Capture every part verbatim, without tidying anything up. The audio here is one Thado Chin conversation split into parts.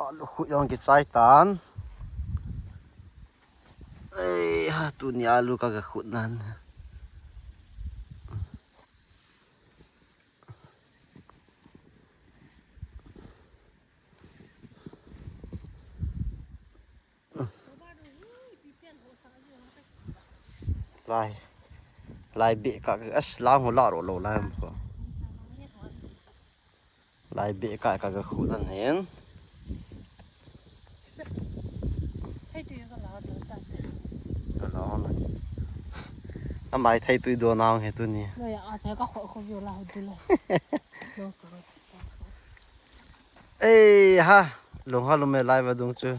Alu khut jong kichai tan. Ei ha, tuni alu ka, ka khut nan. Lai. Lai beh ka, as lang ho la ro lo lai ko. Lai beh ka, ka, ka khut nan hen. Thei tui ka la do ta te. Ka la na. Amai thei tui do na he tuni. Lo ya, a thei ka kho kho yo la ho tu le. Lo sa. Ei ha, long ha lo me lai va dung chu.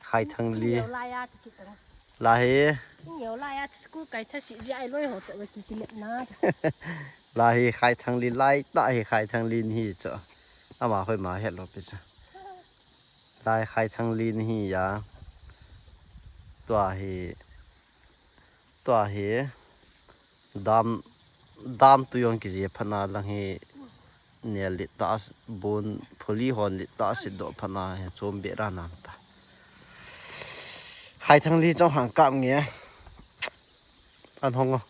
Khai Thangli. Neo lai a ti kit ta. La hi. Neo lai a school kai tha si ji ai loi ho to ki ki le na. La hi Khai Thangli lai ta hi, Khai Thangli ni hi chu. Ama hoi ma het lo pi chu. Lai Khai Thangli ni hi ya. Tua hi. Tua hi dam, dam tu jong kije phat na lang hi nel lit ta, bun phuli hon lit ta, sit doh phat na hi chom be ra nam ta. Khai Thangli chong hang kap nge. An hong o.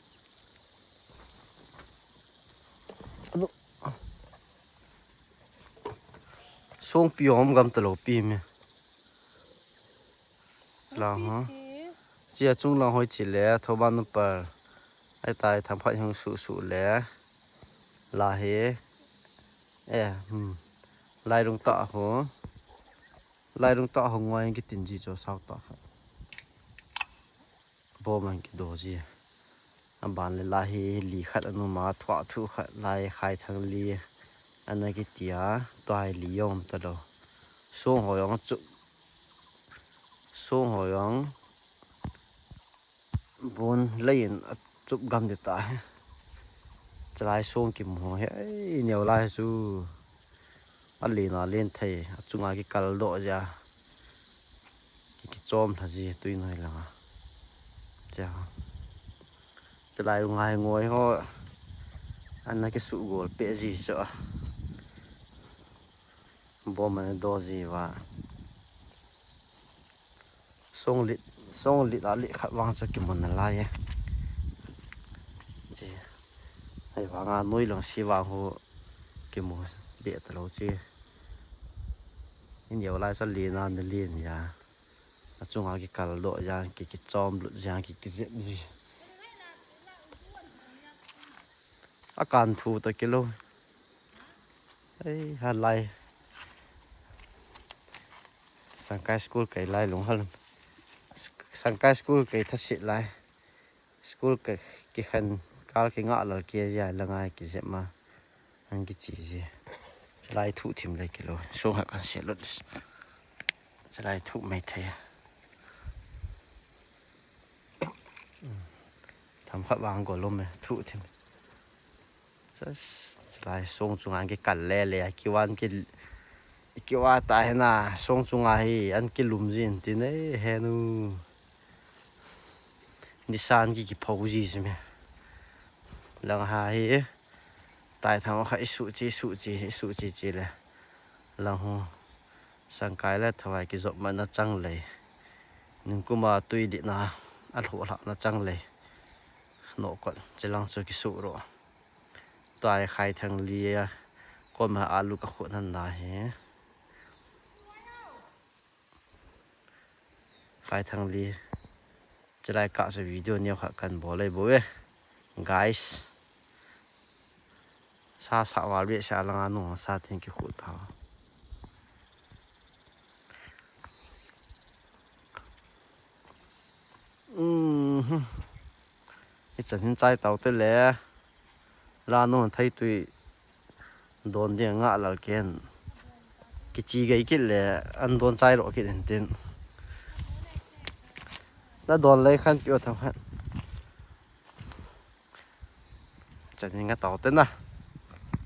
Anu. Song pi om gam ta lo pi me. Lang ha. Chia chung lang hoi chi le, Thoban nu par. Ai tai tham phat hung su su le. La he. Eh, hmm. Lai rung ta ho. Lai rung ta ho ngoi ki tin ji cho sao ta kha. Bo man ki do ji. A ban le la hi li khat anu ma thua thu khat lai Khai Thangli. Ana ki tia, tua hi li jong ta lo. Song ho jong chu. Song ho jong. Bun lei in a chup gam de ta he. Chalai song kimu ho he. Ei, neo lai chu. A len a len thei. A chunga kikal doh ja. Ki, kichom tha ji tui noi langa. Cha. Chalai ngai ngoi ho. Ana kisu gol pe ji cho. Bo man do ji va. Song lit, song lit a lit khat vang chu kimu na lai e. Chi. Ai vang a noi lang si vang ho kimu be ta lo chi. In yo lai sa len a na len ya. A chunga kikal doh jang ki, kichom lut jang ki, kijep ji. A kan thu ta kilo. Ei, ha lai. Sangkai school kai lai lung hal. Sangkai school kai tha sit lai. School kai kikhen kal kinga lal kia ja la ngai kijep ma. An kichi ji. Chalai thu thim lai kilo. Song ha kan se lut. Chalai thu mai thei. Tham khat vang go lom e, thu thim. Chas, chalai song chunga kikal le le, a kiwan ki, kiwa ta hi na, song chunga hi, an kilum jin tin e, he nu. Nisan ki kipho ji si me. Lang ha hi, tai tham kha i su chi, su chi, i su chi chi le. Lang ho. Sangkai le thawai kijop man na chang lei. Ningkuma tui di na, a lhuh hlah na chang lei. Nokot, chilang chu kisu ro. Tua hi Khai Thangli a, koma alu ka khut nan na hi. Khai Thangli. Chilai ka sa video neo kha kan bol ei bo e. Guys. Sa sa wal be sa langa nu sa tin ki khu ta. Mhm. I chan hin chai tau te le. La nu thei tui don dia nga lal ken. Kichi gei kit le an don chai ro kit hin tin. Na don lei khan pio tham khan. Chan hin nga tau te na.